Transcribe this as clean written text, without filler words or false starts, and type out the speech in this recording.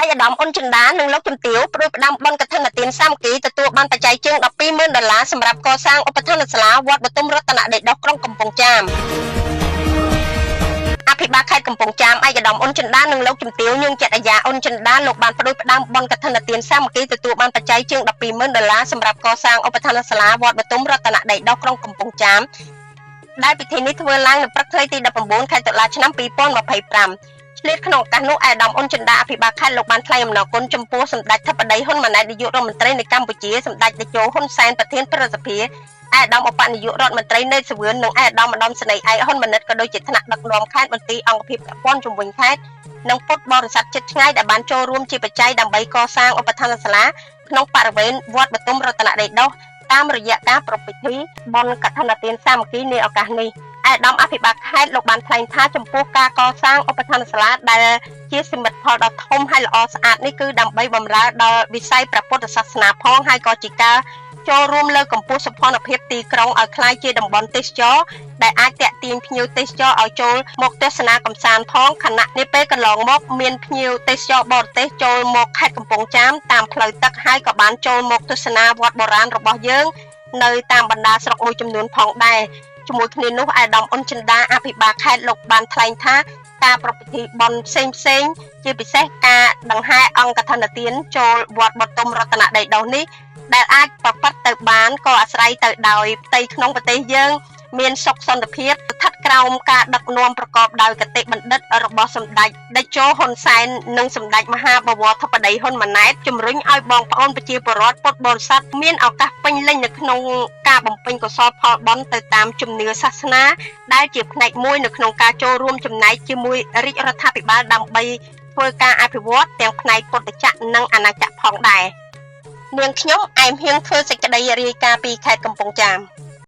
ឯកឧត្តមអ៊ុនចិន្តានិងលោកជំទាវផ្ដួចផ្ដើមបុណ្យកឋិនទានសាមគ្គីទទួលបានបច្ច័យជាង120,000ដុល្លារសម្រាប់កសាងឧបដ្ឋានសាលាវត្តបទុមរតនដីដោះក្រុងកំពង់ចាមអភិបាលខេត្តកំពង់ចាមឯកឧត្តមអ៊ុនចិន្តានិងលោកជំទាវញងចរិយាអ៊ុនចិន្តាលោកបានផ្ដួចផ្ដើមបុណ្យកឋិនទានសាមគ្គីទទួលបានបច្ច័យជាង120,000ដុល្លារសម្រាប់កសាងឧបដ្ឋានសាលាវត្តបទុមរតនដីដោះក្រុងកំពង់ចាមដែលពិធីនេះធ្វើឡើងនៅព្រឹកថ្ងៃទី19ខែតុលាឆ្នាំ2025ឆ្លៀតក្នុងឱកាសនោះឯកឧត្តមអ៊ុនចិន្តាអភិបាលខេត្តលោកបានថ្លែងអំណរគុណចំពោះសម្ដេចធិបតីហ៊ុនម៉ាណែតនាយករដ្ឋមន្ត្រីនៃកម្ពុជាសម្ដេចតេជោហ៊ុនសែនប្រធានព្រឹទ្ធសភាឯកឧត្តមឧបនាយករដ្ឋមន្ត្រីនេតសាវឿននិងឯកឧត្តមឧត្តមសេនីយ៍ឯកហ៊ុនម៉ាណិតក៏ដូចជាថ្នាក់ដឹកនាំខេត្តមន្ទីរអង្គភាពពាក់ព័ន្ធជំនាញខេត្តនិងពុទ្ធបរិស័ទជិតឆ្ងាយដែលបានចូលរួមជាបច្ច័យដើម្បីកសាងឧបដ្ឋានសាលាក្នុងបរិវេណវត្តបទុមរតនដីដោះតាមរយៈការប្រពៃពិធីបុណ្យកឋិនទានសាមគ្គីនាឱកាសនេះឯកឧត្តមអភិបាលខេត្តលោកបានថ្លែងថាចំពោះការកសាងឧបដ្ឋានសាលាដែលជាសមិទ្ធផលដ៏ធំហើយល្អស្អាតនេះគឺដើម្បីបម្រើដល់វិស័យព្រះពុទ្ធសាសនាផងហើយក៏ជាការចូលរួមលើកកម្ពស់សោភ័ណភាពទីក្រុងឲ្យក្លាយជាតំបន់ទេសចរដែលអាចទាក់ទាញភ្ញៀវទេសចរឲ្យចូលមកទស្សនាកម្សាន្តផងខណៈនាពេលកន្លងមកមានភ្ញៀវទេសចរបរទេសចូលមកខេត្តកំពង់ចាមតាមផ្លូវទឹកហើយក៏បានចូលមកទស្សនាវត្តបុរាណរបស់យើងនៅតាមបណ្ដាស្រុកមួយចំនួនផងដែរជាមួយគ្នានោះឯកឧត្តមអ៊ុនចិន្តាអភិបាលខេត្តលោកបានថ្លែងថាការប្រពៃពិធីបុណ្យផ្សេងផ្សេងជាពិសេសការដង្ហែអង្គកឋិនទានចូលវត្តបទុមរតនដីដោះនេះដែលអាចប្រព្រឹត្តទៅបានក៏អាស្រ័យទៅដោយផ្ទៃក្នុងប្រទេសយើងមានសុខសន្តិភាពស្ថិតក្រោមការដឹកនាំប្រកបដោយកតិបណ្ឌិតរបស់សម្ដេចតេជោហ៊ុនសែននិងសម្ដេចមហាបវរធិបតីហ៊ុនម៉ាណែតជំរុញឲ្យបងប្អូនប្រជាពលរដ្ឋពុទ្ធបរិស័ទមានឱកាសពេញលេញនៅក្នុងការបំពេញកុសលផលបុណ្យទៅតាមជំនឿសាសនាដែលជាផ្នែកមួយនៅក្នុងការចូលរួមចំណែកជាមួយរាជរដ្ឋាភិបាលដើម្បីធ្វើការអភិវឌ្ឍទាំងផ្នែកពុទ្ធចក្រនិងអាណាចក្រផងដែរនាងខ្ញុំអែមហៀងធ្វើសេចក្តីរាយការណ៍ពីខេត្តកំពង់ចាម។